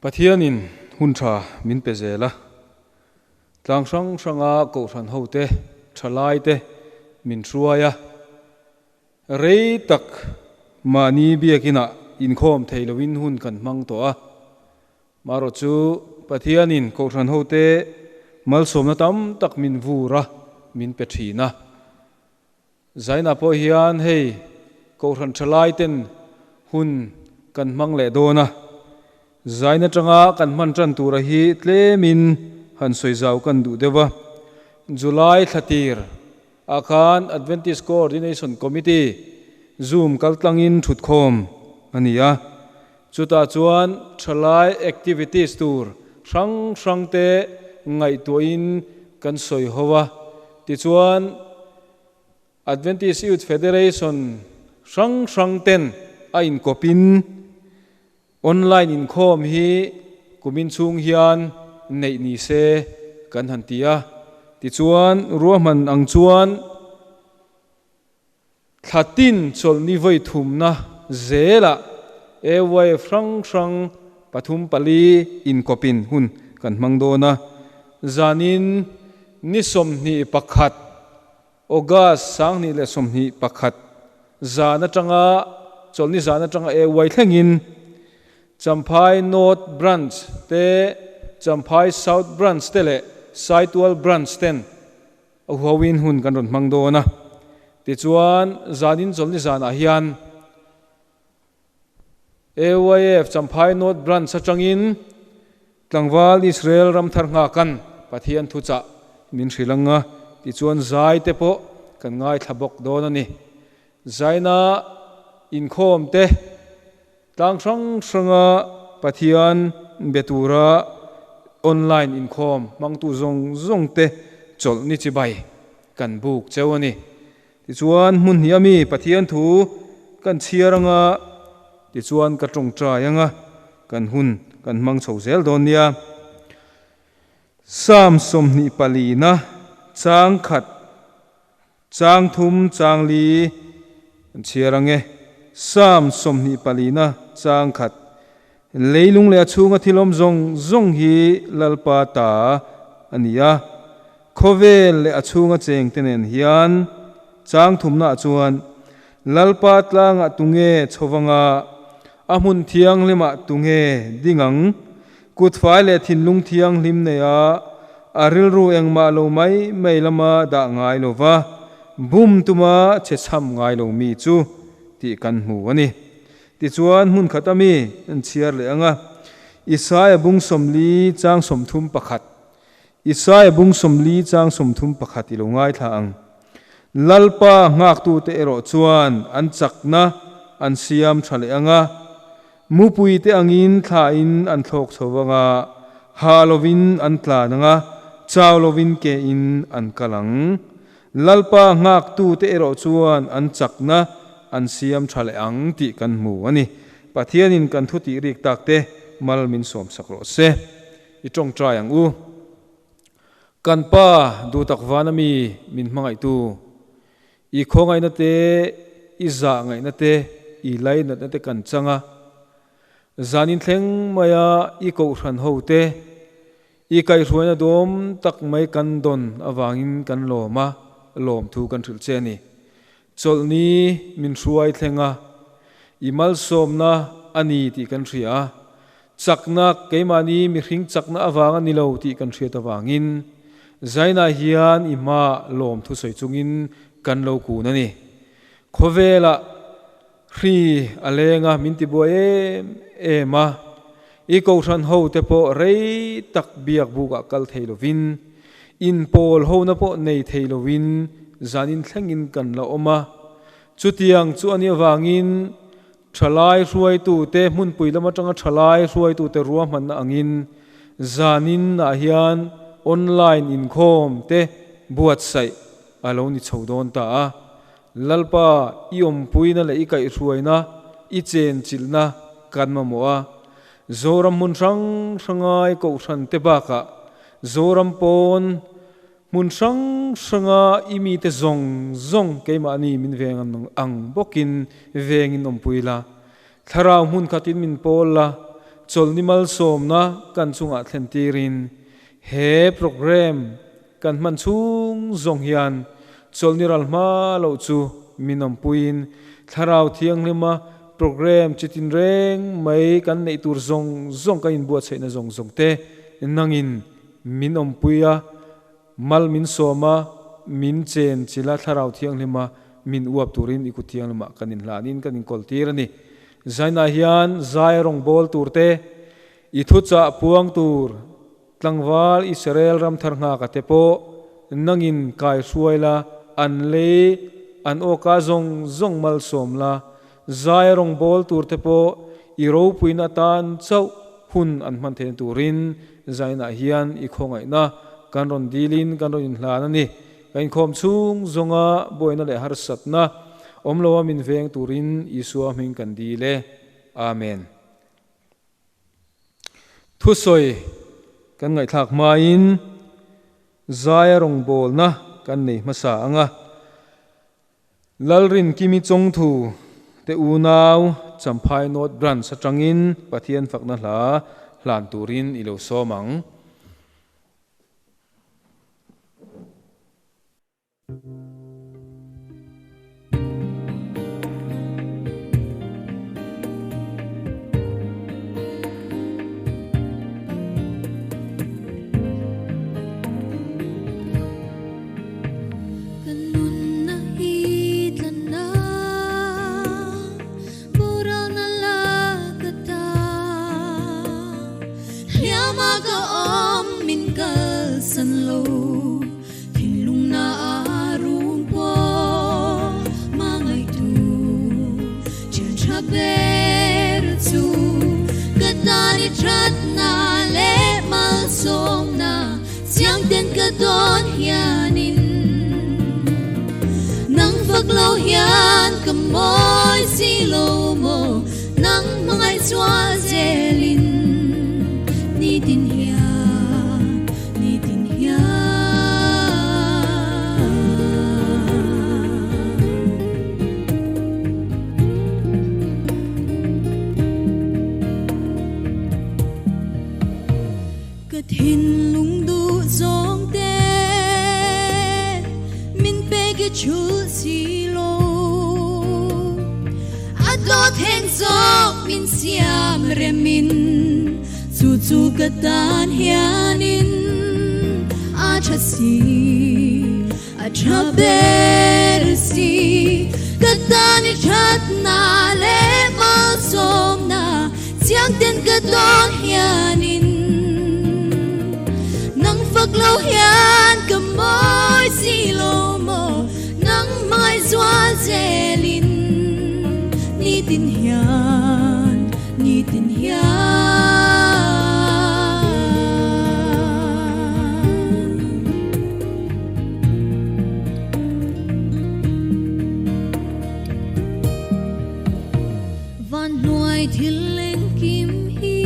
Pathianin hun tha min pe zel a, tlang hrang hranga kohhran hote, thalaite min hruai a, rei tak mahni biakinah inkhawm thei loin hun kan hmang tawh a. Marawh chu Pathianin kohhran hote malsawmna tam tak min vur a, min pe thin a. Zaina pawh hian hei Kohhran thalai ten hun kan hmang leh dawn a, zain atanga kan hman tan tura hi tlemin han sawi zau kan duh deuh a. July thla tir ah khan Adventist Coordination Committee Zoom kaltlangin thutkhawm a ni a, chutah chuan thalai activities tur hrang hrang te ngaihtuahin kan sawi ho a, tichuan Adventist Youth Federation hrang hrang ten a inkawpin online inkhawm hi kumin chhung hian neih ni se kan han ti a. Tichuan, ruahman ang chuan thla tin chawlhni vawi thumna zelah AYF hrang hrang pathum pali inkawpin hun kan hmang dawn a. Zanin ni 21 August 2021 zan atanga chawlhni zan atanga AY thlengin Champhai North Branch te, Champhai South Branch te leh Saitual Branch ten a huhoin hun kan rawn hmang dawn a. Tichuan zanin chawlhni zanah hian AYF Champhai North Branch atangin Tlangval Israel Ramthar Nghakan Pathian thuchah min hrilh ang a, tichuan zai te pawh kan ngaithla bawk dawn a ni. Zaina inkhawm te tlang hrang hranga Pathian be tura online inkhawm hmangtu zawng zawng te chawlh ni chibai kan buk cheu a ni. Tichuan, hmun hnih ami Pathian thu kan chhiar anga, tichuan ka tawngtai anga kan hun kan hmang chho zel dawn nia. Psalm 24 na chang khat, chang thum, chang li kan chhiar ang e. Psalm 24 na chang khat, Leilung leh a chhunga thil awm zawng zawng hi Lalpa ta a ni a. Khawvel leh a chhunga chengte nen hian chang thumnaah chuan Lalpa tlangah tunge chhovanga a hmun thianghlimah tunge ding ang? Kutfai leh thinlung thianghlim neia a rilru engmah lo mai mai lama dah ngai lova bum tuma che chham ngai lo mi chu tih kan hmu a ni. Tichuan hmun khat ami an chhiar leh ang a, Isaia bung 40 chang 31. Isaia bung 40 chang 31 i lo ngaithla ang. Lalpa nghaktute erawh chuan an chakna an siam tha leh ang a, mupuite angin thlain an thlawk chho vang a, ha lovin an tlan ang a, chau lovin kein an kal ang. Lalpa nghaktute erawh chuan an chakna an siam tha leh ang tih kan hmu a ni. Pathianin kan thu tih rik takte mal min sawmsak rawh se. I tawngtai ang u. Kan Pa duhtak vana mi min hmangaihtu, i khawngaihna te, i zah ngaihna te, i lainatna te kan chang a. Zanin thleng maia i kohhran ho te, i kaihhruaina duhawm tak mai kan dawn avangin kan lawm a, lawmthu kan hrilh che a ni. Chawlhni min hruai thleng a, i malsawmna a ni tih kan hria a, chakna keimahni mihring chakna avang a ni lo tih kan hriat avangin Zainah hian i hma lawm thusawi chungin kan lo kun a ni. Khawvelah hri a leng a, min tibuai em em a, i kohhran ho te pawh rei tak biak bukah kal thei lovin, inpawl hona pawh nei thei lovin zanin thlengin kan la awm a. Chutiang chu a nih avangin thalai hruaitute hmunpui lam atanga thalai hruaitute ruahmanna angin zanin ah hian online inkhawm te buatsaih a lo ni chho dawn ta a. Lalpa i awmpuina leh i kaihhruaina, i chenchilhna kan mamawh a. Zoram hmun hrang hrangai kohhran te bakah Zoram pawn hmun hrang hranga i mite zawng zawng keimahni min veng ang bawkin vengin awmpui la. Thlarau hmun khatin min pawl la, Chawlhni malsawmna kan chungah thlen tirin he programme kan hman chhung zawng hian chawlhni ral hma loh chu min awmpuiin Thlarau Thianghlima programme chi tinreng mai kan neih tur zawng zawng kan inbuatsaihna zawng zawng te nangin min awmpui a, Mal min sawm a, min chen chilh a, Thlarau Thianghlima min uap turin i kut thianghlimah kan inhlanin kan inkawl tir a ni. Zainah hian zai rawngbâwl tur te, i thuchah puang tur tlangval Israel ram thar nghaka te pawh nangin kai hruai la, an lei an awka zawng zawng malsawm la, zai rawngbâwl tur te pawh i ropuina atan chauh hun an hman theihna turin Zainah hian i khawngaihna kan rawn dilin kan rawn inhlan a ni. Ka inkhawm chhung zawnga buaina leh harsatna awm loa min veng turin Isua hming kan dil e. Amen. Thusawi kan ngaihthlak hmain Zaia rawngbawlna kan nei hmasa ang a. Lalrinkimi Chawngthu te unau Champhai North Branch atangin Pathian fakna hla hlan turin i lo sawm ang. Ka nunna hi tlanna boralna la ka ta hliama ka awm min kalsan lo thinlungna a rum pawh hmangaihtu thian tha ber chu ka tan i thatna leh malsawmna Chiang ten ka dawn hianin Nang fak lo hian ka mawi si lo maw Nang hmangaih chuan zelin Nitin hian, nitin hian. Ka thinlung duh zawng te min pek i chhul si lo. A dawt heng zawk min siam remin chu chu ka tan hianin a tha si, a tha ber si. Ka tan i thatna leh malsawmna Chiang ten ka dawn hianin Nang fak lo hian ka mawi si lo maw Nang hmangaih zual zelin Nitin hian, nitin hian. Van hnuai thil engkim hi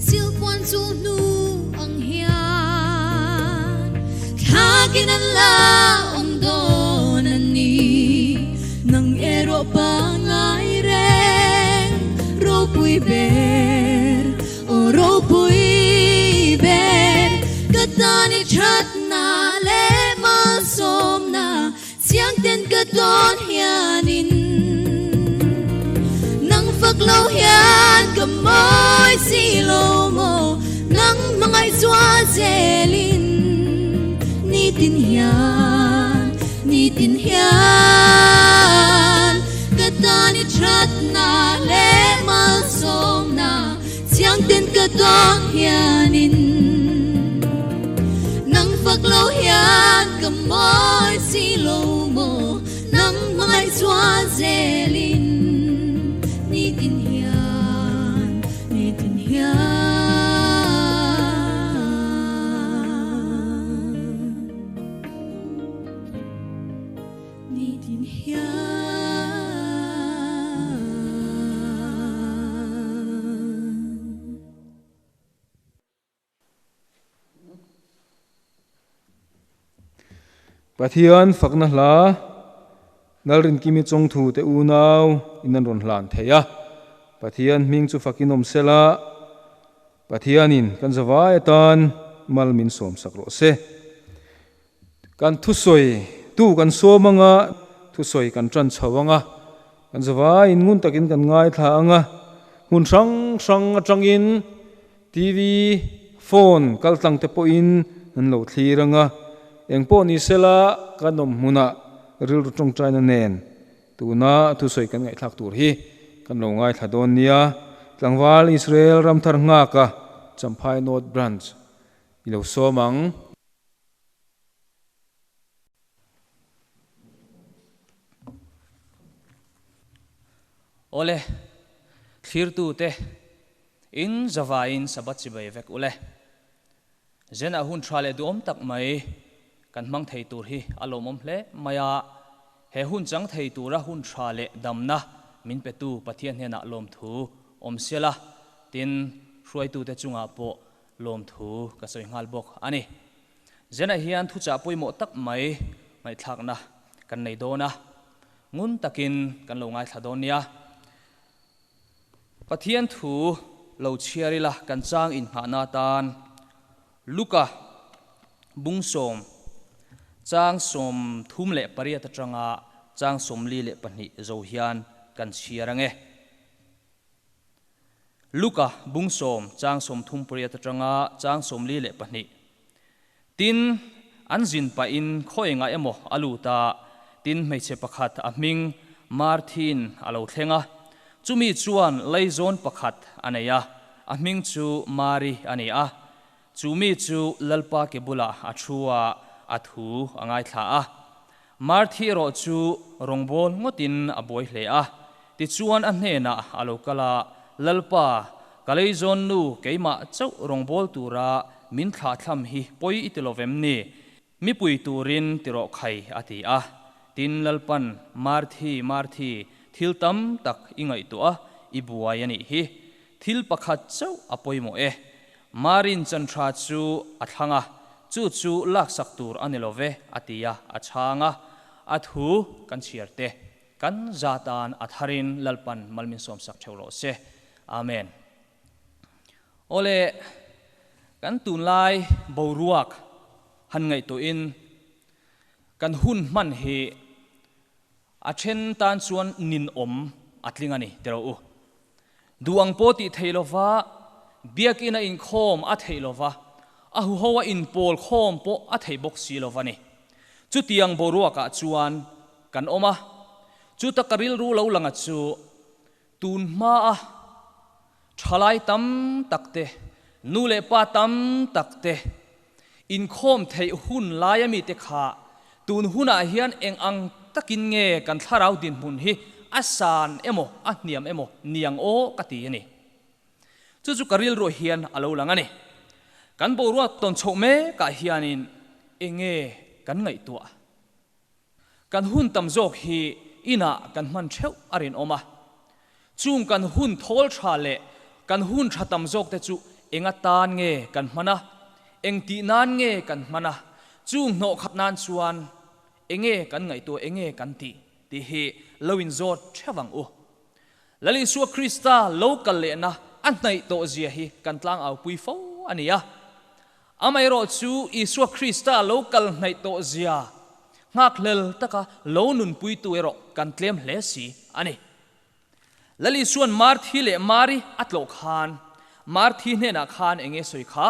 silpuan chul hnu ang hian thlakin an la awm dawn a ni. Nang erawh pangngai reng ropui ber, aw ropui ber, ka tan i thatna leh malsawmna Chiang ten ka dawn hianin Nang fak lo hian ka mawi si lo maw Nang hmangaih chuan zelin Nitin hian, nitin hian Ka tan i thatna leh malsawmna Chiang ten ka dawn hianin Nang fak lo hian ka mawi si lo maw Nang hmangaih chuan zelin Nitin hian, nitin hian. Nitin hian. Pathian fakna hla Lalrinkimi Chawngthu te unau in an rawn hlan thei a. Pathian hming chu fakin awm sela, Pathianin kan zavai atan mal min sawmsak rawh se. Kan thusawi tu kan sawm anga, thusawi kan tan chho anga, kan zavaiin ngun takin kan ngaithla anga, hmun hrang hrang atangin TV, phone kaltlang te pawhin an lo thlir anga, engpawh ni sela kan awm hmunah rilru tawngtaina nen tuna thusawi kan ngaihthlak tur hi kan lo ngaithla dawn nia. Tlangval Israel Ramthar nghaka Champhai North Branch i lo sawm ang. Awle, thlirtute, in zavaiin Sabbath chibai vek ule. Zenah hun tha leh duhawm tak mai kan hmang thei tur hi a lawmawm hle mai a, he hun chang thei tura hun tha leh damna min petu Pathian hnenah lawmthu awm sela, tin, hruaitute chungah pawh lawmthu ka sawi nghal bawk a ni. Zenah hian thuchah pawimawh tak mai ngaihthlakna kan nei dawn a, ngun takin kan lo ngaithla dawn nia. Pathian thu lo chhiar ila kan chang inngahna atan Luka bung sawm chang 38 atanga chang 42 zo hian kan chhiar ange. Luka bung sawm chang 38 atanga chang 42. Tin, an zin pahin khawi engah emaw a lut a, tin hmeichhe pakhat a hming Marthin a lo thleng a, chumi chuan leizawn pakhat a nei a, a hming chu Mari a ni a. Chu mi chu Lalpa ke bulah a thu a, a thu a ngaithla a. Marthi erawh chu rawngbâwl ngawtin a buai hle a. Tichuan a hnênah a lo kal a, Lalpa, ka leizawn nu keimah chauh rawngbâwl tura min thlahthlam hi pawi i ti lo vem ni? Mipui turin ti rawh khai, a ti a. Tin, Lalpan, Marthi, Marthi, thil tam tak i ngaihtuah a, i buai a nih hi. Thil pakhat chauh a pawimawh e. Marin chanṭha chu a thlang a, chu chu laksak tur a ni lo ve, a ti a, a chhang a. A thu kan chhiar te, kan zatan a tharin Lalpan malmin sawmsak theuh rawh se. Amen. Awle, kan tunlai boruak han ngaihtuahin kan hun hman hi A then tan chuan ninawm a tling a ni ti rawh u. Duh ang pawh tih theih lova, biakinn a inkhawm a theih lova, a huho a inpawl khawm pawh a theih bawk si lova ni. Chutiang boruakah chuan kan awm a, chuta ka rilru lo langa chu tun hmaa thalai tam tak te, nu leh pa tam tak te inkhawm theih hun laia mite kha tun hunah hian eng ang takin nge kan thlarau dinhmun hi a san emaw a hniam emaw niang aw ka ti a ni. Chu chu ka rilruah hian a lo lang a ni. Kan boruak tawn chhoh mekah hianin enge kan ngaihtuah? Kan hun tam zawk hi inah kan hman theuh a rinawm a. Chung kan hun thawl tha leh kan hun tha tam zawk te chu enga tan nge kan hman a, eng tih nan nge kan hman a, chung hnawh khat nan chuan enge kan ngaihtuah enge kan tih tih hi lo inzawt theuh ang u. Lal Isua Krista lo kal lehna a hnaih tawh zia hi kan tlangaupui fo a ni a. Amaherawh chu Isua Krista lo kal hnaih tawh zia nghakhlel taka lo nunpuitu erawh kan tlem hle si a ni. Lal Isua'n Marthi leh Mari a tlawh khan Marthi hnenah khan eng nge sawi kha?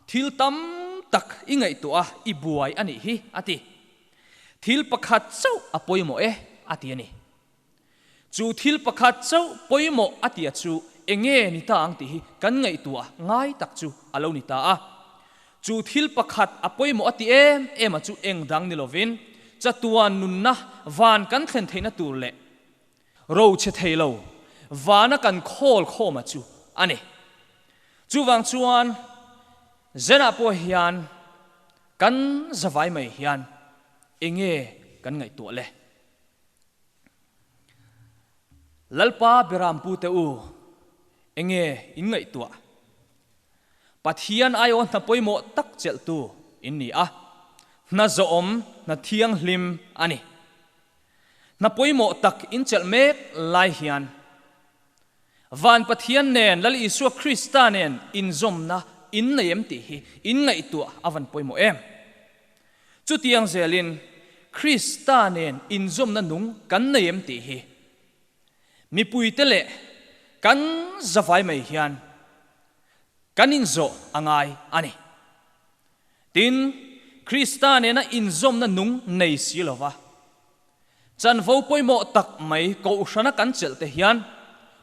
Thil tam tak i ngaihtuah a, i buai a nih hi, a ti. Thil pakhat chauh a pawimawh e, a ti a ni. Chu thil pakhat chauh pawimawh a tia chu enge ni ta ang tih hi kan ngaihtuah ngai tak chu a lo ni ta a. Chu thil pakhat a pawimawh a ti em em a chu eng dang ni lovin chatuan nunna van kan thlen theihna tur leh ro chhe thei lo vana kan khawl khawma chu a ni. Chuvang chuan Zenah pawh hian kan zavai mai hian enge kan ngaihtuah le? Lalpa Berampu te u, enge in ngaihtuah? Pathian aiawh hna pawimawh tak chelhtu in ni a, hna zawhawm, hna thianghlim a ni. Hna pawimawh tak in chelh mek lai hian. Van Pathian nen Lal Isua Krista nen inzawmna in nei em tih hi in ngaihtuah a van pawimawh em? Chutiang zelin Krista nen inzawmna nung kan nei em tih hi mipuite leh kan zavai mai hian kan inzawh a ngai a ni. Tin, Krista nena inzawmna nung nei si lova Chanvo pawimawh tak mai Kohhrana kan chelh te hian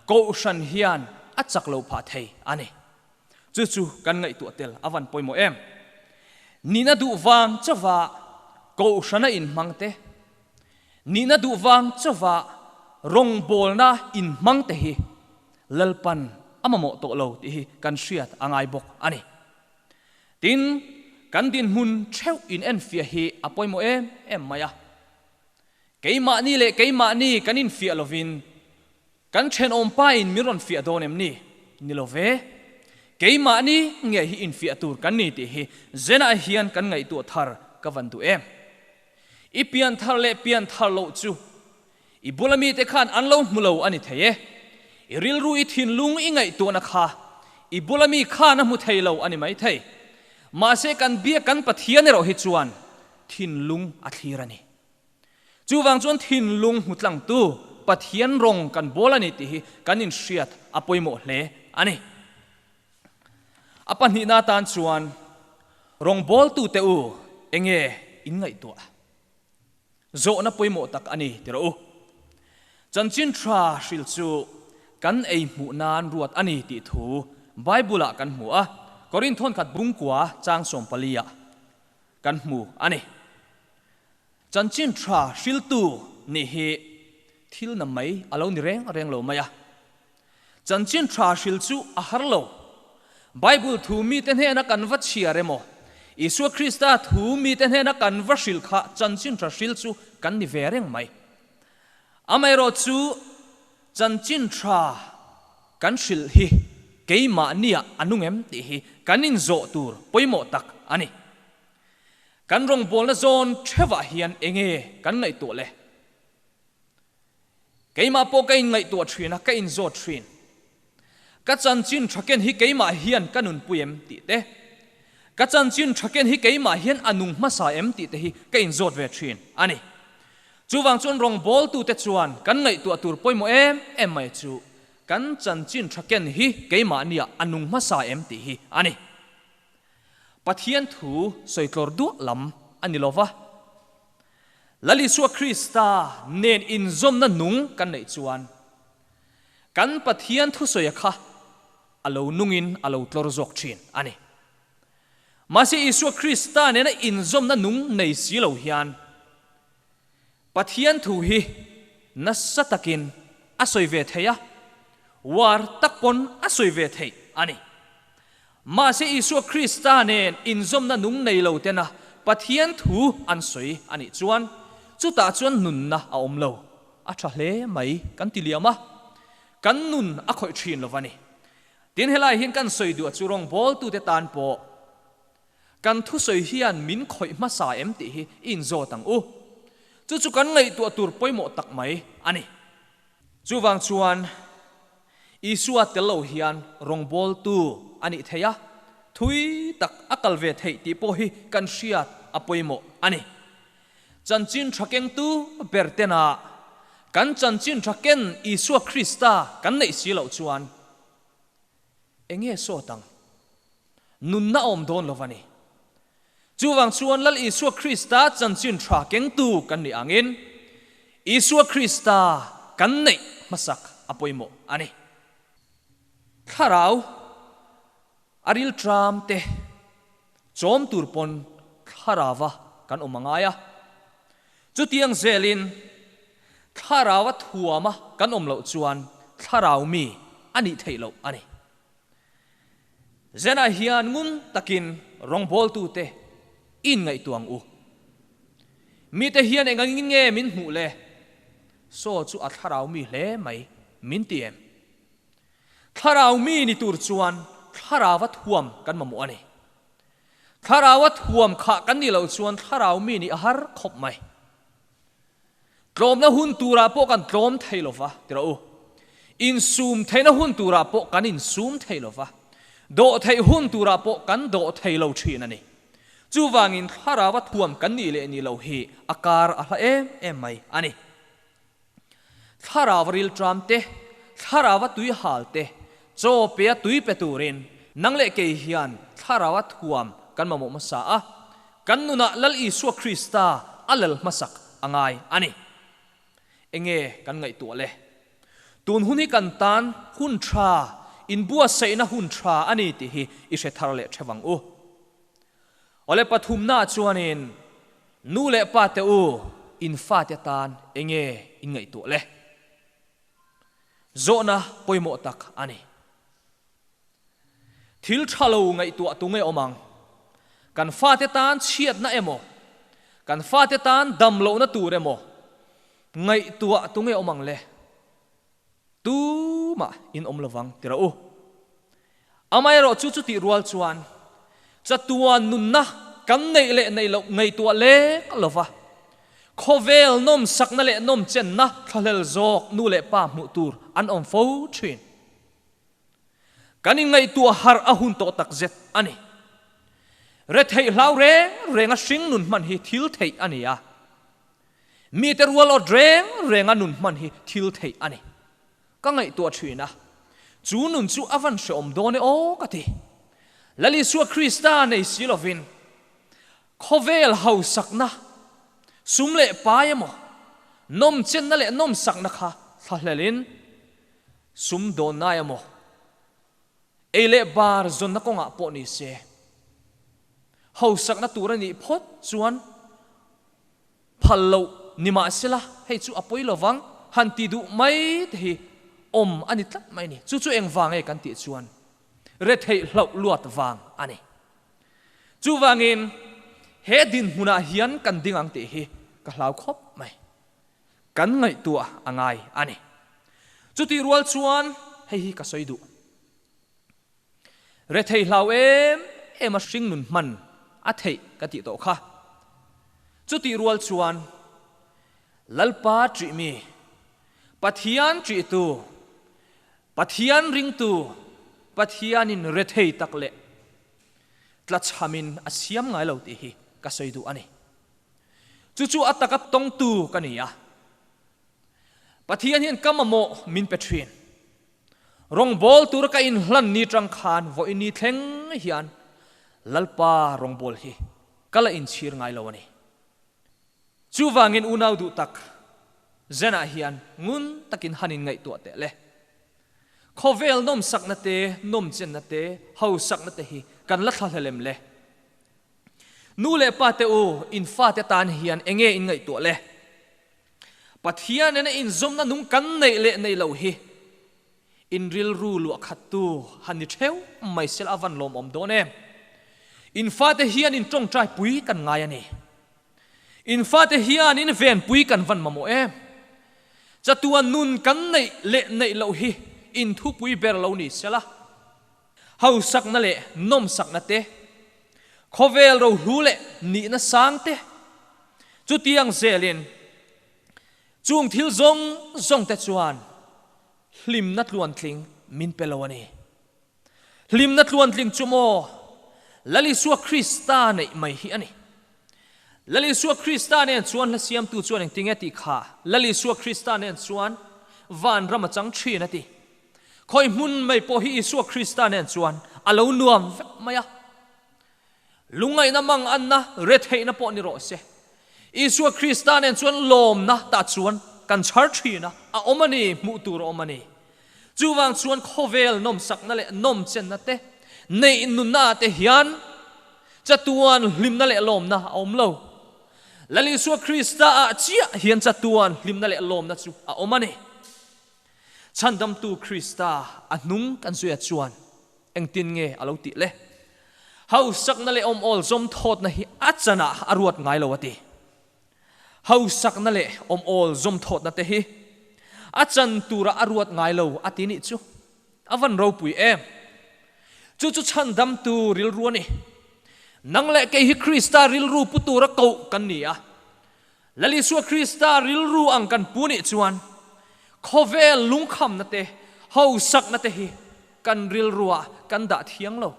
Kohhran hian a chak lo phah thei a ni. Chu chu kan ngaihtuah tel a van pawimawh em. Nihna duh vang chauva Kohhrana inhmang te, nihna duh vang chauva rawngbawlna inhmang te hi Lalpan a mamawh tawh lo tih hi kan hriat a ngai bawk a ni. Tin, kan dinhmun theuh in enfiah hi a pawimawh em em mai a. Keimahni leh keimahni kan infiah lovin kan thenawm pa in min rawn fiah dawn em ni? Ni lo ve. Keimahni nge hi infiah tur kan ni tih hi Zenah hian kan ngaihtuah thar ka van duh em. I pian thar leh pian thar loh chu I bula mite khan an lo hmu lo a ni thei e. I rilru i thinlung i ngaihtuahna kha i bula mi khan a hmu thei lo a ni mai thei. Mahse kan biak kan Pathian erawh hi chuan thinlung a thlir a ni. Chuvang chuan thinlung hmu tlangtu Pathian rawng kan bawl a ni tih hi kan inhriat a pawimawh hle a ni. A pahnihna atan chuan rawngbawltute u enge in ngaihtuah? Zawhna pawimawh tak a ni ti rawh u. Chanchin tha hril chu kan ei hmuh nan ruat a ni tih thu Bible-ah kan hmu a, Korinth thawnkhat bungkua chang sawmpali-ah kan hmu a ni. Chanchin tha hriltu nih hi thil na mai a lo ni reng reng lo mai a. Chanchin tha hril chu a har lo. Bible thu mite hnena kan va chhiar emaw, Isua Krista thu mite hnena kan va hril kha chanchin tha hril chu kan ni ve reng mai. Amaherawh chu chanchin tha kan hrilh hi keimahniah a nung em tih hi kan inzawh tur pawimawh tak a ni. Kan rawngbawlna zawn theuhah hian enge kan ngaihtuah le? Keimah pawh ka inngaihtuah thin a, ka inzawt thin. Ka chanchin tha ken hi keimah hian ka nunpui em tih te, ka chanchin tha ken hi keimah hian a nung hmasa em tih te hi ka inzawt ve thin a ni. Chuvang chuan rawngbawltute chuan kan ngaihtuah tur pawimawh em em mai chu kan chanchin tha ken hi keimahniah a nung hmasa em tih hi a ni. Pathian thu sawitlawr duah lam a ni lova. Lal Isua Krista nen inzawmna nung kan neih chuan kan Pathian thusawia kha a lo nungin a lo tlawr zawk thin a ni. Mahse Isua Krista nena inzawmna nung nei si lo hian Pathian thu hi nasa takin a sawi ve thei a, uar tak pawn a sawi ve theih a ni. Mahse Isua Krista nen inzawmna nung nei lo tena Pathian thu an sawi a nih chuan chutah chuan nunna a awm lo. A tha hle mai kan ti liam a, kan nun a khawih thin lo va ni. Tin helai hian kan sawi duh chu rawngbawltute tan pawh kan thusawi hian min khawih hmasa em tih hi i inzawt ang u. Chu chu kan ngaihtuah tur pawimawh tak mai a ni. Chuvang chuan Isua tel lo hian rawngbawltu a nih theih a, thui tak a kal ve theih tih pawh hi kan hriat a pawimawh a ni. Chanchin tha kengtu ber tena kan chanchin tha ken Isua Krista kan neih si loh chuan enge sawt ang? Nunna awm dawn lo va ni. Chuvang chuan Lal Isua Krista chanchin tha kengtu kan nih angin Isua Krista kan neih hmasak a pawimawh a ni. Thlarau a rilṭam te chawm tur pawn thlarauva kan awm a ngai a. Chutiang zelin thlarau a thuama kan awm loh chuan thlarau mi a nih theih loh a ni. Zenah hian ngun takin rawngbawltute i inngaihtuah ang u. Mite hian eng angin nge min hmuh le? Saw chu a thlarau mi hle mai, min ti em? Thlarau mi ni tur chuan thlarau a thuam kan mamawh a ni. Thlarau a thuam khah kan nih loh chuan thlarau mi nih a har khawp mai. Tlawmna hun turah pawh kan tlawm thei lo va, ti rawh u. Insum theihna hun turah pawh kan insum thei lo va, dawhtheih hun turah pawh kan dawhthei lo thin a ni. Chuvangin thlarau a thuam kan nih leh nih loh hi a kar a hla em em mai a ni. Thlarau a rilṭam te, thlarau a tui hal te, chaw pe a tui pe turin nang leh kei hian thlarau a thuam kan mamawh hmasa a, kan nunah Lal Isua Krista a lal hmasak a ngai a ni. Enge kan ngaihtuah le? Tun hun hi kan tan hun tha, inbuatsaihna hun tha a ni tih hi i hre thar leh theuh ang u. Awle pathumnaah chuanin nu leh pa te u in fate tan enge in ngaihtuah le? Zawhna pawimawh tak a ni. Thil tha lo ngaihtuah tu nge awm ang? Kan fate tan chhiatna emaw, kan fate tan dam lohna tur emaw ngaihtuah tu nge awm ang le? Tumah in awm lovang ti rawh u. Amaherawh chu chutih rual chuan chatuan nunna kan neih leh neih loh ngaihtuah lek lova khawvel nawmsakna leh nawmchenna thlahlel zawk nu leh pa hmuh tur an awm fo thin. Kan inngaihtuah harh a hun tawh takzet a ni. Retheih hlau reng renga hring nun hman hi thil theih a ni a. Mite rual awt reng renga nun hman hi thil theih a ni. Ka ngaihtuah thin a, chu nun chu a van hreawm dawn e aw ka ti. Lal Isua Krista nei si lovin khawvel hausakna, sum leh pai emaw, nawmchenna leh nawmsakna kha thlahlelin Sum dawnna emaw, ei leh bar zawnna kawngah pawh ni se, hausakna tur a nih phawt chuan phal loh ni mah sela hei chu a pawi lovang han ti duh mai te hi awm a ni tlat mai a ni. Chu chu engvang nge kan tih chuan retheih hlauh luat vang a ni. Chuvangin he dinhmunah hian kan ding ang tih hi ka hlau khawp mai. Kan ngaihtuah a ngai a ni. Chutih rual chuan hei hi ka sawi duh. Rethei hlau em em a hring nun hman a theih ka tih tawh kha. Chutih rual chuan Lalpa ṭih mi, Pathian ṭihtu, Pathian ringtu, Pathianin rethei tak leh tlachhamin a siam ngai lo tih hi ka sawi duh a ni. Chu chu a taka tawngtu ka ni a. Pathian hian ka mamawh min pe thin. Rawngbâwl tura ka inhlan ni tang khan vawiin ni thleng hian Lalpa rawngbâwl hi ka la inchhir ngai lo a ni. Chuvangin unau duh tak Zenah hian ngun takin han inngaihtuah teh le. Khawvel nawmsakna te, nawmchenna te, hausakna te hi kan la thlahlel em le? Nu leh pa te u, in fate tan hian enge in ngaihtuah le? Pathian nena inzawmna nung kan neih leh neih loh hi in rilru luah khattu han ni theu mai sela a van lawmawm dawn em? In fate hian in tawngtai pui kan ngai a ni. In fate hian in venpui kan van mamawh em? Chatuan nun kan neih leh neih loh hi in thupui ber lo ni sela. Hausakna leh nawmsakna te, khawvel rohlu leh nihna sang te, chutiang zelin chung thil zawng zawng te chuan hlimna tluantling min pe lo a ni. Hlimna tluantling chu maw Lal Isua Krista neih mai hi a ni. Lal Isua Krista nen chuan hla siamtu chuan engtinge tih kha Lal Isua Krista nen chuan vanram a chang thin a ti. Khawi hmun mai pawh hi Isua Krista nen chuan a lo nuam vek mai a. Lungngaihna mang anna retheihna pawh ni rawh se. Isua Krista nen chuan lawmna tah chuan kan chhar thin a, a awm a ni, hmuh tur a awm a ni. Chuvang chuan khawvel nawmsakna leh nawmchenna te, neih nunna ah te hian chatuan hlimna leh lawmna a awm lo. Lal Isua Krista ah chiah hian chatuan hlimna leh lawmna chu a awm a ni. Chhandamtu Krista a hnung kan zuia chuan engtin nge a lo tih le? Hausakna leh awm-awl zawm thawtna hi a chanah a ruat ngai lo a ti. Hausakna leh awm-awl zawm thawtna te hi a chan turah a ruat ngai lo a ti nih chu a van ropui em! Chu chu chhandamtu rilru a ni. Nang leh kei hi Krista rilru pu tura koh kan ni a. Lal Isua Krista rilru ang kan pu nih chuan khawvel lungkhamna te, Hausak na te hi kan rilruah kan dah thiang lo.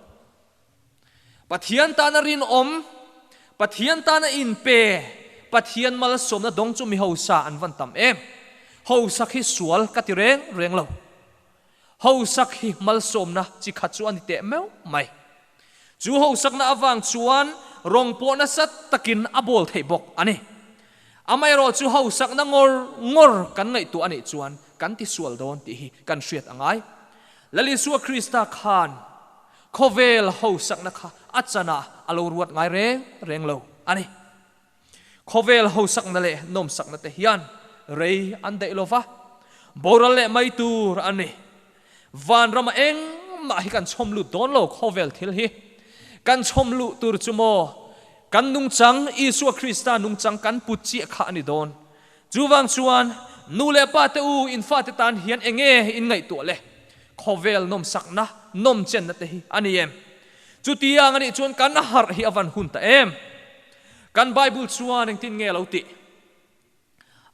Pathian tana rinawm, Pathian tana inpe, Pathian malsawmna dawng chu mi hausa an van tam em. Hausak hi sual ka ti reng reng lo. Hausak hi malsawmna chi khat chu a ni teh meuh mai. Chu hausakna avang chuan rawng pawh nasa takin a bawl theih bawk a ni. Amaherawh chu hausakna ngawr ngawr kan ngaihtuah a nih chuan kan tisual dawn tih hi kan hriat a ngai. Lal Isua Krista khan khawvel hausakna kha a chanah a lo ruat ngai reng reng lo a ni. Khawvel hausakna leh nawmsakna te hian rei an daih lo va, boral leh mai tur a ni. Vanrama engmah hi kan chhawm lut dawn lo khawvel thil hi. Kan chhawm luh tur chu maw kan nungchang Isua Krista nungchang kan put chiah kha a ni dawn. Chuvang chuan nu leh pa te u in fate tan hian enge in ngaihtuah le? Khawvel nawmsakna, nawmchenna te hi a ni em? Chutiang a nih chuan kan harh hi a van hun ta em? Kan Bible chuan engtin nge a lo tih?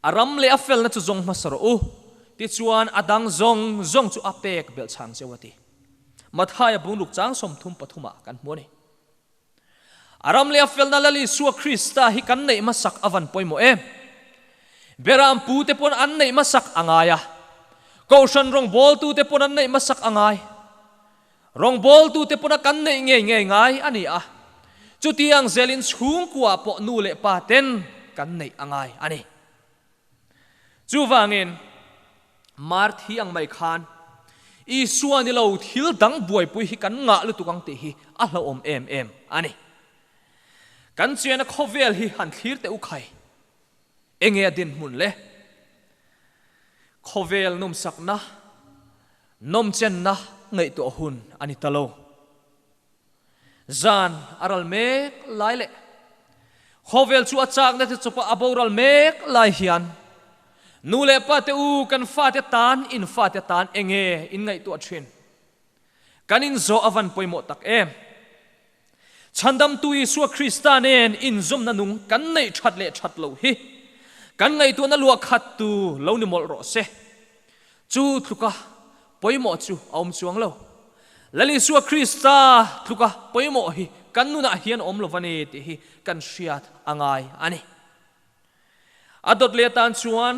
A ram leh a felna chu zawng hmasa rawh u, tichuan a dang zawng zawng chu a pek belh chhang cheu a ti. Mathaia bungruk chang 33 ah kan hmu a ni. A ram leh a felna Lal Isua Krista hi kan neih hmasak a van pawimawh em? Beram pu te pawn an neih hmasak a ngai a, Kohhran rawngbawltu te pawn an neih hmasak a ngai. Rawngbawltu te pawna kan neih ngei ngei ngai a ni a, chutiang zelin chhungkua pawh nu leh pa ten kan neih a ngai a ni. Chuvangin, Marthi ang mai khan Isua ni lo thil dang buaipui hi kan ngah lutuk ang tih hi a hlauhawm em em a ni. Kan chiana khawvel hi han thlir teh u khai. Enge a dinhmun le? Khawvel nawmsakna, nawmchenna ngaihtuah hun a ni ta lo. Zan a ral mek lai leh khawvel chu a chakna te chawpa a boral mek lai hian nu leh pa te u kan fate tan in fate tan enge in ngaihtuah thin? Kan inzawh a van pawimawh tak em? Chhandamtu Isua Krista nen inzawmna nung kan neih that leh that loh hi kan ngaihtuahna luah khat tu lo ni mawlh rawh se. Chu tluka pawimawh chu a awm chuang lo. Lal Isua Krista tluka pawimawh hi kan nunah hian awm lo va ni tih hi kan hriat a ngai a ni. A dawt leh atan chuan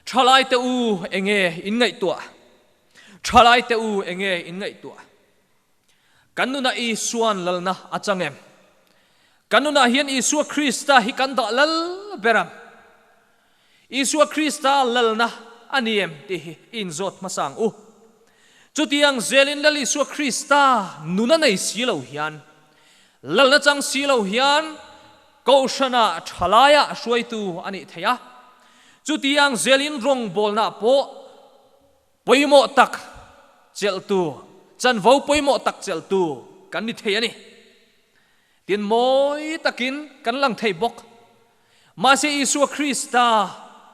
Thalaite u enge in ngaihtuah? Thalaite u enge in ngaihtuah? Kan nunah Isua'n lalna a chang em? Kan nunah hian Isua Krista hi kan dah lal ber ang. Isua Krista lalna a ni em tih hi i inzawt hmasa ang u. Chutiang zelin Lal Isua Krista nun a nei si lo hian, lalna chang si lo hian Kohhranah thalaia hruaitu a nih theih a. Chutiang zelin rawngbawlna pawh Pawimawh tak chelhtu, chanvo pawimawh tak chelhtu kan ni thei a ni. Tin, mawi takin kan lang thei bawk. Mahse Isua Krista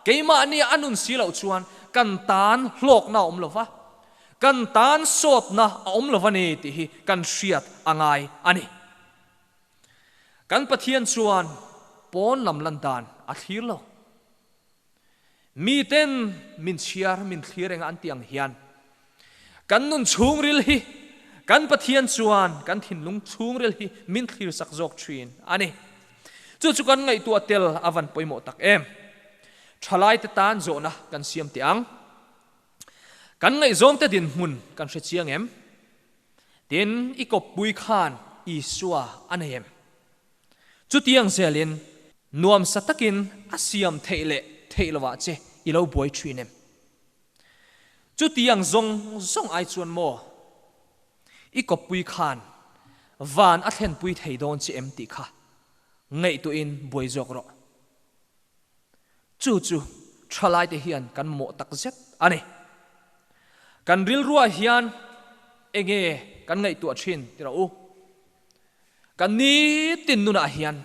keimahni a nun si loh chuan kan tan hlawkna a awm lo va, kan tan sawtna a awm lo va ni tih hi kan hriat a ngai a ni. Kan Pathian chuan pawn lam lan dan a thlir lo. Miten min chhiar min thlir enga an tih ang hian kan nun chhungril hi kan Pathian chuan kan thinlung chhungril hi min thlir sak zawk thin a ni. Chu chu kan ngaihtuah tel a van pawimawh tak em. Thalaite tan zawhna kan siam teh ang. Kan ngaihzawngte dinhmun kan hre chiang em? Tin, i kawppui khan Isua a nei em? Chutiang zelin nuamsa takin a siam theih leh theih lovah che i lo buai thin em? Chutiang zawng zawng ai chuan maw i kawppui khan van a thlenpui thei dawn che em tih kha ngaihtuahin buai zawk rawh. Chu chu thalaite hian kan mawh tak zet a ni. Kan rilruah hian enge kan ngaihtuah thin ti rawh u. Kan nitin nunah hian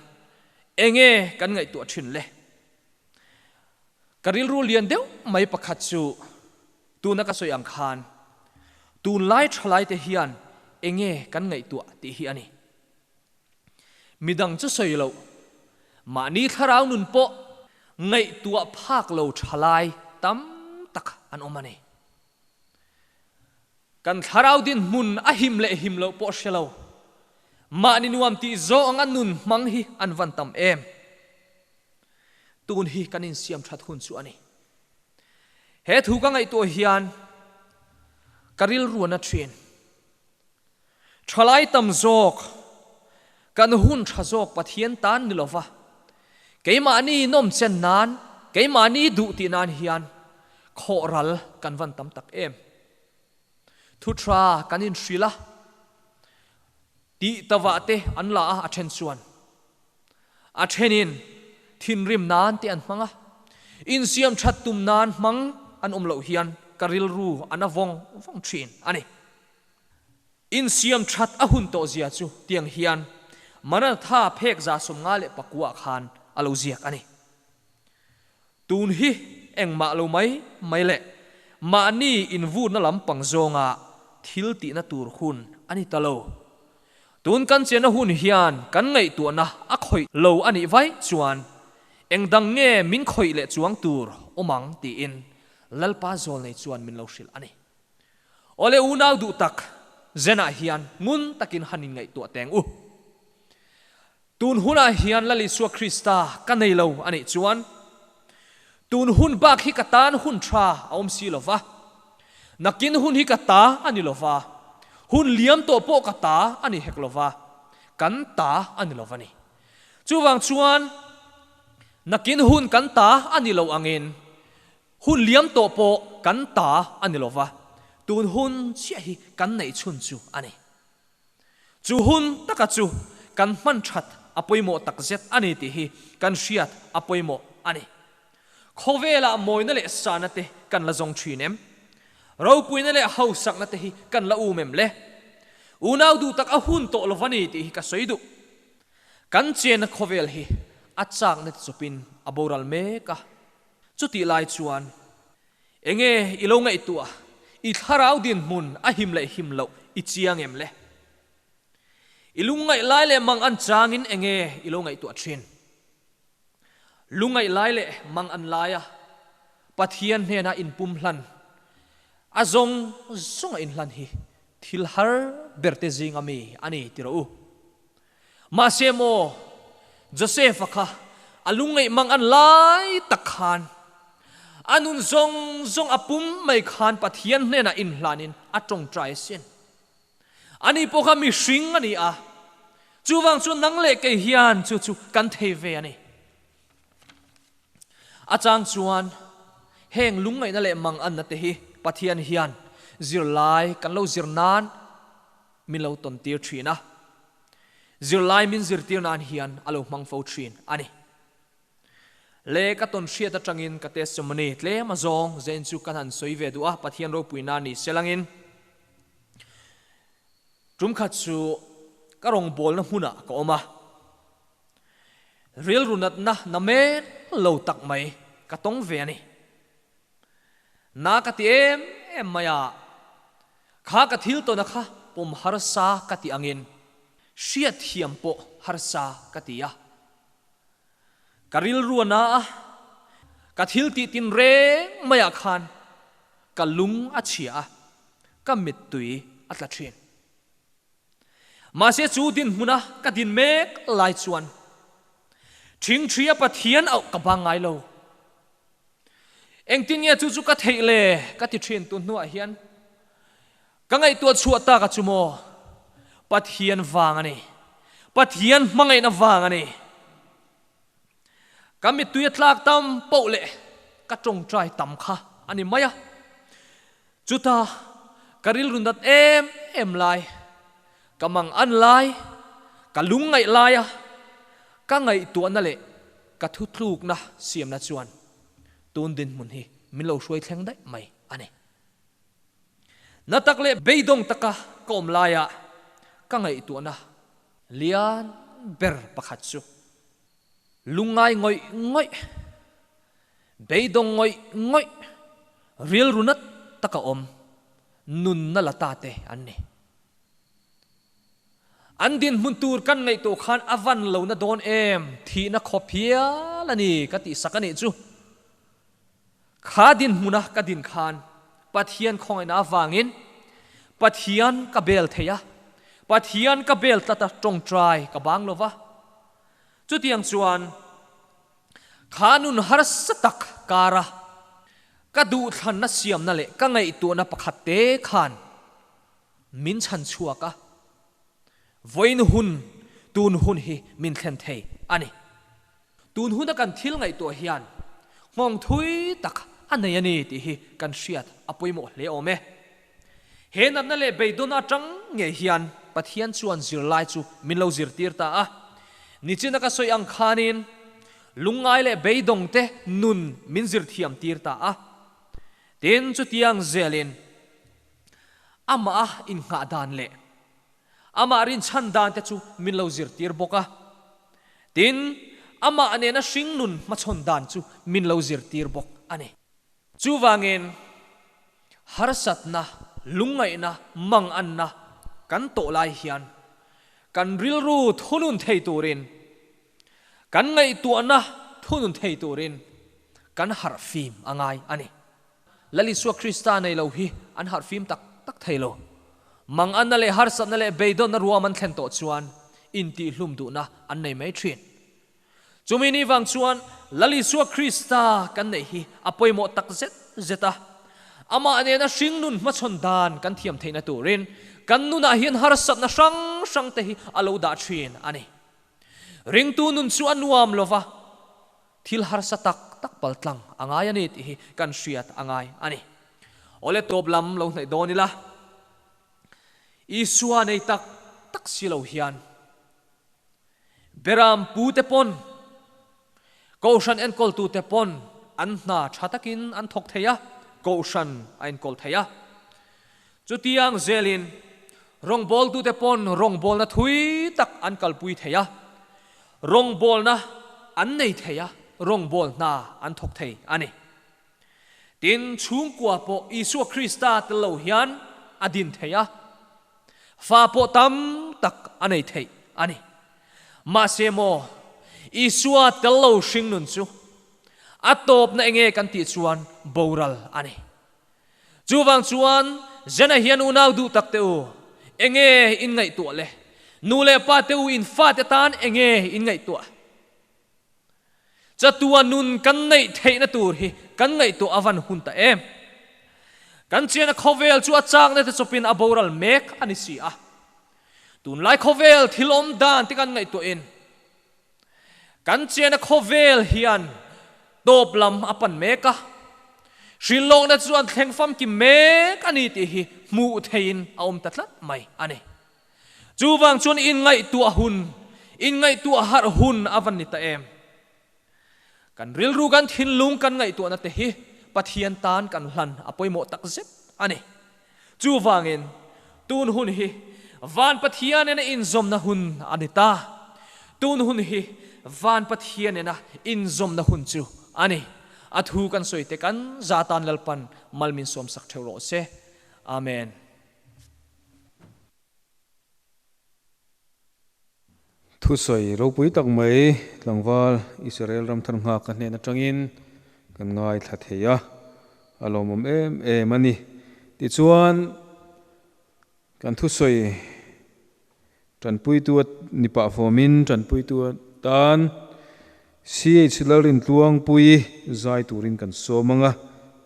enge kan ngaihtuah thin le? Ka rilru lian deuh mai pakhat chu tuna ka sawi ang khan tunlai thalaite hian enge kan ngaihtuah tih hi a ni. Midang chu sawi loh, mahni thlarau nun pawh ngaihtuah phak lo thalai tam tak an awm a ni. Kan thlarau dinhmun a him leh him loh pawh hre lo. Mahni nuam tih zawng anga nun hmang hi an van tam em? Tun hi kan insiam that hun chu a ni. He thu ka ngaihtuah hian ka rilru a na thin. Thalai tam zawk, kan hun tha zawk Pathian tan ni lova, keimahni nawmchen nan, keimahni duh tih nan hian khawhral kan van tam tak em. Thu tha kan inhrilh a, tih tavah te an la a, a then chuan a thenin thinrim nan te an hmang a, insiam that tum nan hmang an awm loh hian ka rilru a na vawng vawng thin a ni. Insiam that a hun tawh zia chu tiang hian Maranatha phek 59 ah khan a lo ziak a ni. Tun hi engmah lo mai mai leh mahni invutna lampang zawnga thil tihna tur hun a ni ta lo. Tun kan chenna hun hian kan ngaihtuahna a khawih lo a nih vaih chuan engdang nge min khawih leh chuang tur awm ang tiin Lalpa Zawlnei chuan min lo hrilh a ni. Awle unau duh tak, Zenah hian ngun takin han inngaihtuah teng u. Tun hunah hian Lal Isua Krista ka nei lo a nih chuan, tun hun bak hi ka tan hun tha a awm si lo va, nakin hun hi ka ta a ni lo va, hun liam tawh pawh ka ta a ni hek lo va, kan ta a ni lo va ni. Chuvang chuan, nakin hun kan ta a ni lo angin, Hun liam tawh pawh kan ta a ni lova, tun hun chiah hi kan neih chhun chu a ni. Chu hun taka chu kan hman that a pawimawh takzet a ni tih hi kan hriat a pawimawh a ni. Khawvelah mawina leh sahna te kan la zawng thin em? Ropuina leh hausakna te hi kan la um em le? Unau duh tak a hun tawh lova ni tih hi ka sawi duh. Kan chenna khawvel hi a chakna ti chawpin a boral mek a. Chutih lai chuan, Enge i lo ngaihtuah? I thlarau dinhmun a him leh him loh i chiang em le? I lungngaih lai leh mang an changin enge i lo ngaihtuah thin? Lungngaih lai leh mang an laia Pathian hnena inpum hlan, a zawng zawnga inhlan hi thil har berte zinga mi a ni ti rawh u. Mahse maw, Joseph-a kha a lungngaih mang an lai tak khan a nun zawng zawng a pum mai khan Pathian hnenah inhlanin a tawngtai asin. Ani pawh kha mihring a ni a, chuvang chu nang leh kei hian chu chu kan thei ve a ni. A chang chuan heng lungngaihna leh mang anna te hi Pathian hian zirlai kan lo zir nan min lo tawn tir thin a, zirlai min zirtir nan hian a lo hmang fo thin a ni. Le ka tawn hriat atangin ka testimony tlem a zawng zen chu kan han sawi ve duh a, Pathian ropui nan ni selangin tum khat chu ka rawngbawlna hmunah ka awm a, rilru natna na men lo tak mai ka tawng ve a ni. Na ka ti em em mai a, kha ka thil tawna kha pawm harsa ka ti angin hriatthiam pawh harsa ka ti a. Ka rilru a na a, ka thil tih tin reng maiah khan ka lung a chhia a, ka mittui a tla thin. Mahse chu dinhmuna ka din mek lai chuan thingthria Pathian auh ka bang ngai lo. Engtin nge chu chu ka theih le ka ti thin tu hnuah hian ka ngaihtuah chhuah tak a chu maw Pathian vang a ni. Pathian hmangaihna vang a ni. Ka mittui a tlak tam poh leh ka tawngtai tam kha a ni mai a. Chuta ka rilru nat em em lai, ka mang an lai, ka lungngaih lai a, ka ngaihtuahna leh ka thutlukna siamna chuan tun dinhmun hi min lo hruai thleng daih mai a ni. Na tak leh beidawng taka ka awm laia ka ngaihtuahna lian ber pakhat chu lungngai ngawih ngawih, beidawng ngawih ngawih, rilru nat taka awm nunna la ta te an ni. An dinhmun tur kan ngaihtuah khan a van lo na dawn em, thihna khawp hial a ni ka tih sak a nih chu. Kha dinhmuna ka din khan Pathian khawngaihna avangin Pathian ka bel thei a, Pathian ka bel tlat a, tawngtai ka bang lo va. Chutiang chuan kha nun harsa tak kara ka duhthlanna siamna leh ka ngaihtuahna pakhat te khan min chhan chhuak a, vawiin hun, tun hun hi min thlen thei a ni. Tun huna kan thil ngaihtuah hian nghawng thui tak a nei a ni tih hi kan hriat a pawimawh hle awm e. He natna leh beidawn atang ngei hian Pathian chuan zirlai chu min lo zirtir ta a. Nichina ka sawi ang khanin lungngai leh beidawngte nun min zirthiam tir ta a. Tin, chutiang zelin amah a innghah dan leh Amah rinchhan dan te chu min lo zirtir bawk a. Tin, amah nena hringnun hmachhawn dan chu min lo zirtir bawk a ni. Chuvangin, harsatna, lungngaihna, manganna kan tawh lai hian kan rilru thunun thei turin, kan ngaihtuahna thunun thei turin kan harhfim a ngai a ni. Lal Isua Krista nei lo hi an harhfim tak tak thei lo. Manganna leh harsatna leh beidawnna ruam an thlen tawh chuan intihlum duhna an nei mai thin. Chumi ni vang chuan Lal Isua Krista kan neih hi a pawimawh tak zet zet a. Amah nena hringnun hmachhawn dan kan thiam theihna turin kan nunah hian harsatna hrang hrang te hi a lo dah thin a ni. Ringtu nun chu a nuam lova. Thil harsa tak tak pal tlang a ngai a ni tih hi kan hriat a ngai a ni. Awle tawp lam lo hnaih dawn ila, Isua nei tak tak si lo hian Beram pu te pawn, Kohhran enkawltu te pawn an hna tha takin an thawk thei a, Kohhran a enkawl thei a. Chutiang zelin rawngbawltute pawn rawngbawlna thui tak an kalpui thei a, rawngbawlna an nei thei a, rawngbawlhna an thawk thei a ni. Tin, chhungkua pawh Isua Krista tel lo hian a din thei a, fa pawh tam tak a nei thei a ni. Mahse maw, Isua tel lo hringnun chu a tawpna enge kan tih chuan boral a ni. Chuvang chuan Zena hian unau duh tak teh u, enge in ngaihtuah le? Nu leh pa te u in fate tan enge in ngaihtuah? Chatua nun kan neih theihna tur hi kan ngaihtuah a van hun ta em? Kan chiana khawvel chu a chakna te chawpin a boral mek a ni si a. Tunlai khawvel thil awm dan te kan ngaihtuahin Kan chiana khawvel hian tawp lam a pan mek a, hrilhlawkna chu an thleng famkim mek a ni tih hi hmuh theihin a awm ta tlat mai a ni. Chuvang chuan inngaihtuah hun, inngaihtuah harh hun a van ni ta em? Kan rilru kan thinlung kan ngaihtuahna te hi Pathian tan kan hlan a pawimawh tak zet a ni. Chuvangin, tun hun hi Van Pathian nena inzawmna hun a ni ta. Tun hun hi Van Pathian nena inzawmna hun chu a ni. A thu kan sawi te kan za tan Lalpan mal min sawmsak theuh rawh se. Amen. Thusawi ropui tak mai tlangval Israel ram thar nghak a hnen atangin kan ngaithla thei a, a lawmawm em em a ni. Tichuan, kan thusawi tanpuitu a ni pah fawmin tanpuitu atan CH Lalrintluangpui zai turin kan sawm ang a,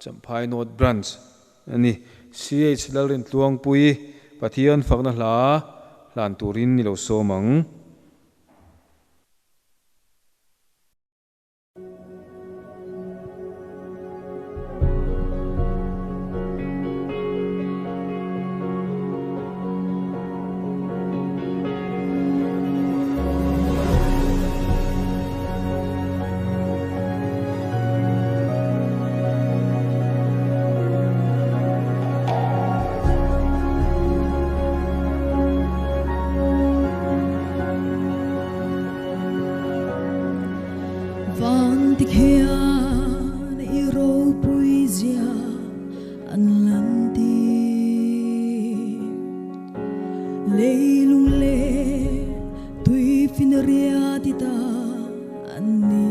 Champhai North Branch a ni. CH Lalrintluangpui Pathian fakna hla hlan turin ni lo sawm ang. Van tik hian i ropui zia an lan tir. Leilung leh tui finria ti ta an ni.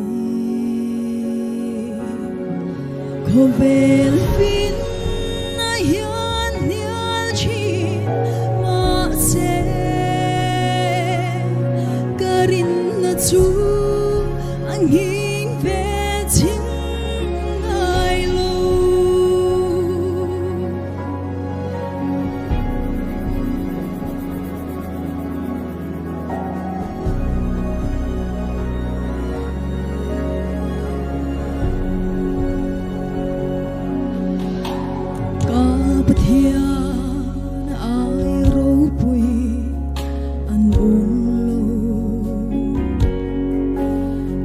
Khawvel finna hian hnial thin. Pathian ai ropui an awm lo.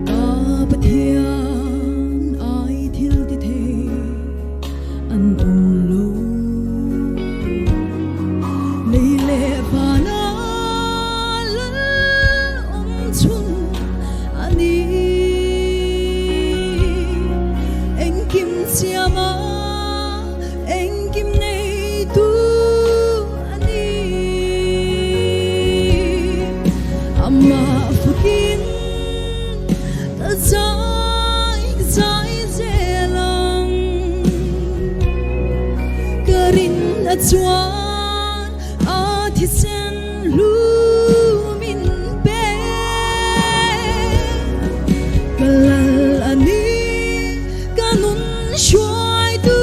Ka Pathian ai thil ti thei an awm lo. Lei leh vana lal awm chhun a ni. Engkim siama engkim neitu a ni. Amah fakin ka zai ka zai zel ang. Ka rin a chuan a thisen hlu min pe. Ka lal a ni, ka nun hruaitu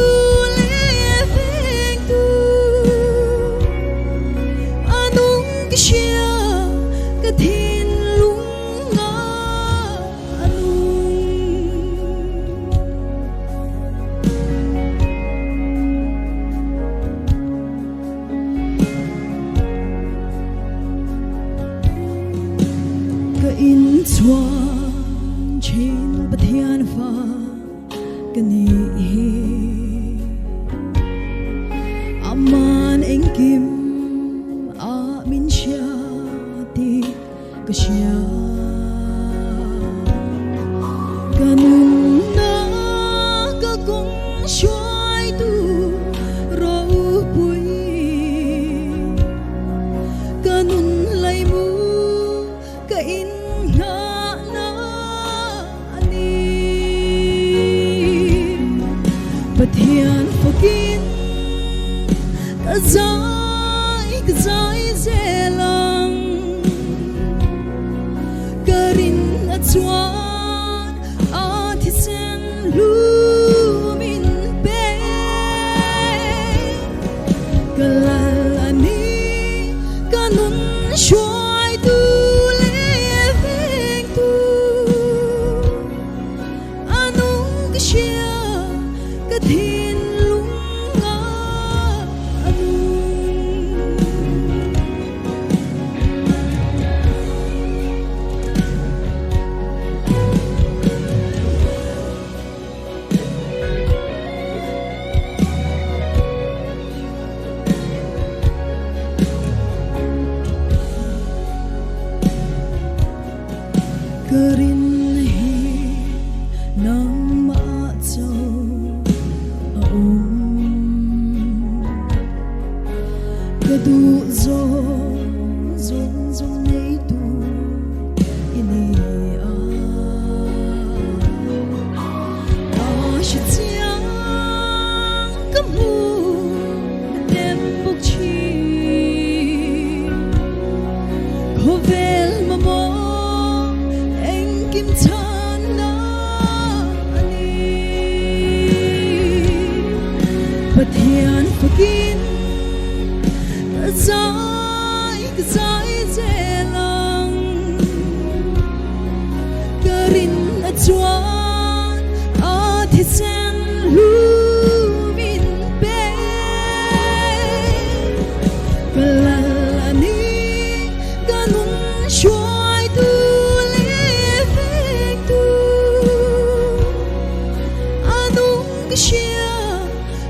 leh vengtu. A nung ka hria, ka thinlung a nung. Ka inchhuan thin Pathian fa ka ni hi. Aman engkim a min hria tih ka hria. Ka nunna ka kawng hruaitu ropui. Ka nun laimu ka inngahna a ni. Pathian fakin ka zai ka zai zel ang. Ka rin a chuan a thisen hlu min pe. Ka lal a ni, ka nun hruaitu leh vengtu. A nung ka hria, ka thinlung a nung. Ka rin hi nangmah cho a awm. Ka duh zawng zawng zawng neitu i ni a. Ka hre chiang ka hmu ka tem bawk thin. Khawvel mamawh engkim chhanna a ni. Pathian fakin ka zai ka zai zel ang. Ka rin a chuan a thisen hlu min pe. Ka lal a ni, ka nun hruaitu leh vengtu. A nung ka hria,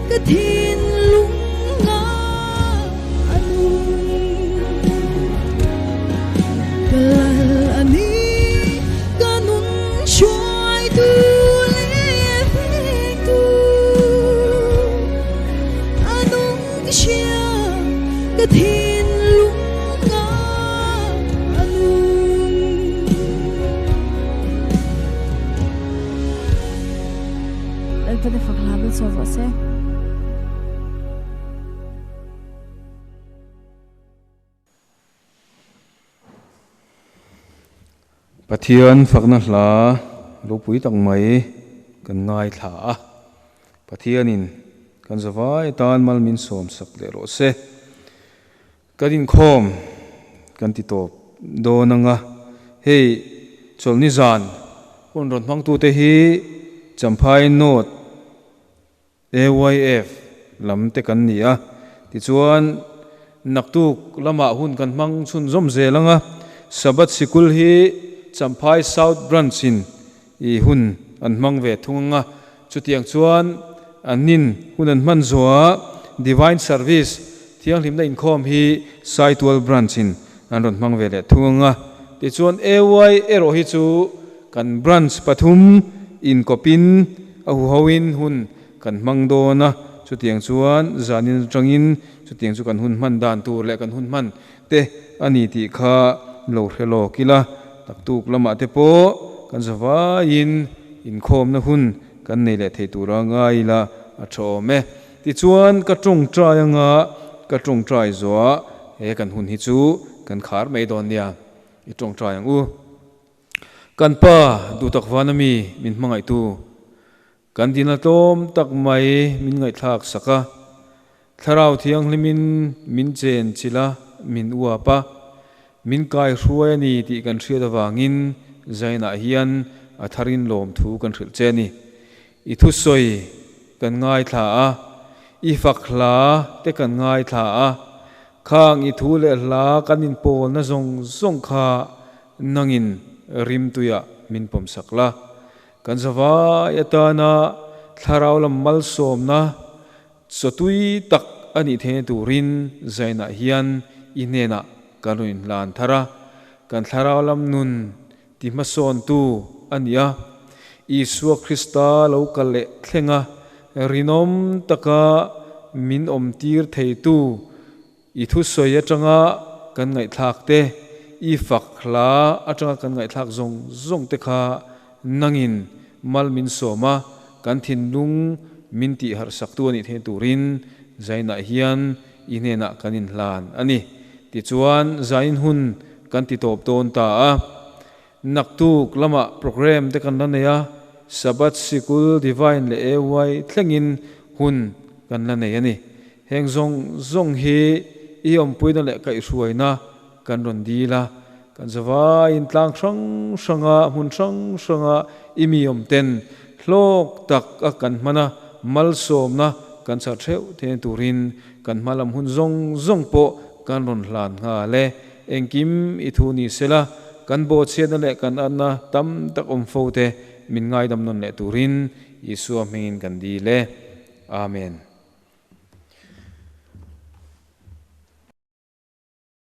ka thinlung a nung. Ka lal a ni, ka nun hruaitu leh vengtu. A nung ka hria, ka thinlung a nung. Lalpana fak hla bel chaw rawh se. Pathian fakna hla ropui tak mai kan ngaithla a, Pathianin kan zavai tan mal min sawm sak leh rawh se. Kan inkhawm kan ti tawp dawn anga, hei chawlhni zan hun rawn hmangtute hi Champhai North AYF lam te kan ni a, Tichuan, naktuk lamah hun kan hmang chhunzawm zel ang a, Sabbath sikul hi Champhai South Branch-in i hun an hmang ve thung ang a, chutiang chuan annin hun an hman zawhah Divine Service thianghlimna inkhawm hi Saitual Branch-in an rawn hmang ve leh thung ang a. Tichuan AY erawh hi chu kan Branch pathum inkawpin a huhoin hun kan hmang dawn a, chutiang chuan zanin atangin chutiang chu kan hun hman dan tur leh kan hun hman te a ni tih kha lo hre lawk ila, taktuk lamah te pawh kan zavaiin inkhawmna hun kan nei leh thei tura ngai ila a tha awm e. Tichuan ka tawngtai anga ka tawngtai zawhah he kan hun hi chu kan khar mai dawn nia, i tawngtai ang u. Kan Pa duhtak vana mi min hmangaihtu Kan dina tlawm tak mai min ngaihthlak sak a, Thlarau Thianghlimin min chen chilh a, min uap a, min kaihruai a ni tih kan hriat avangin Zainah hian a tharin lawmthu kan hrilh che a ni. I thusawi kan ngaithla a, i fak hla te kan ngaithla a, khang i thu leh hla kan inpawlna zawng zawng kha nangin rimtuiah min pawmsak la. Kan zavai atana thlarau lam malsawmna chawtui tak a nih theihna turin Zainah hian i hnenah kan rawn inhlan thar a, kan thlarau lam nun ti hmasawntu a ni a. Isua Krista lo kal leh thlenga rinawm taka min awmtir theitu I thusawi atanga kan ngaihthlak te, i fak hla atanga kan ngaihthlak zawng zawng te kha nangin mal min sawm a, kan thinlung min tih harhsaktu a nih theih turin Zainah hian i hnenah kan inhlan a ni. Tichuan Zain hun kan ti tawp dawn ta a. Naktuk lamah programme te kan la nei a, Sabbath Sikul Divine leh AY thlengin hun kan la nei a ni. Heng zawng zawng hi i awmpuina leh kaihhruaina kan rawn dil a, kan zavaiin tlang hrang hranga hmun hrang hranga i mi awmten hlawk tak a kan hman a, malsawmna kan chhar theuh theihna turin kan hma lam hun zawng zawng pawh kan rawn hlan nghal e. Engkim i thu ni sela, kan bawhchhiatna leh kan atna tam tak awm fo te min ngaidam nawn leh turin Isua hmingin kan dil e. Amen.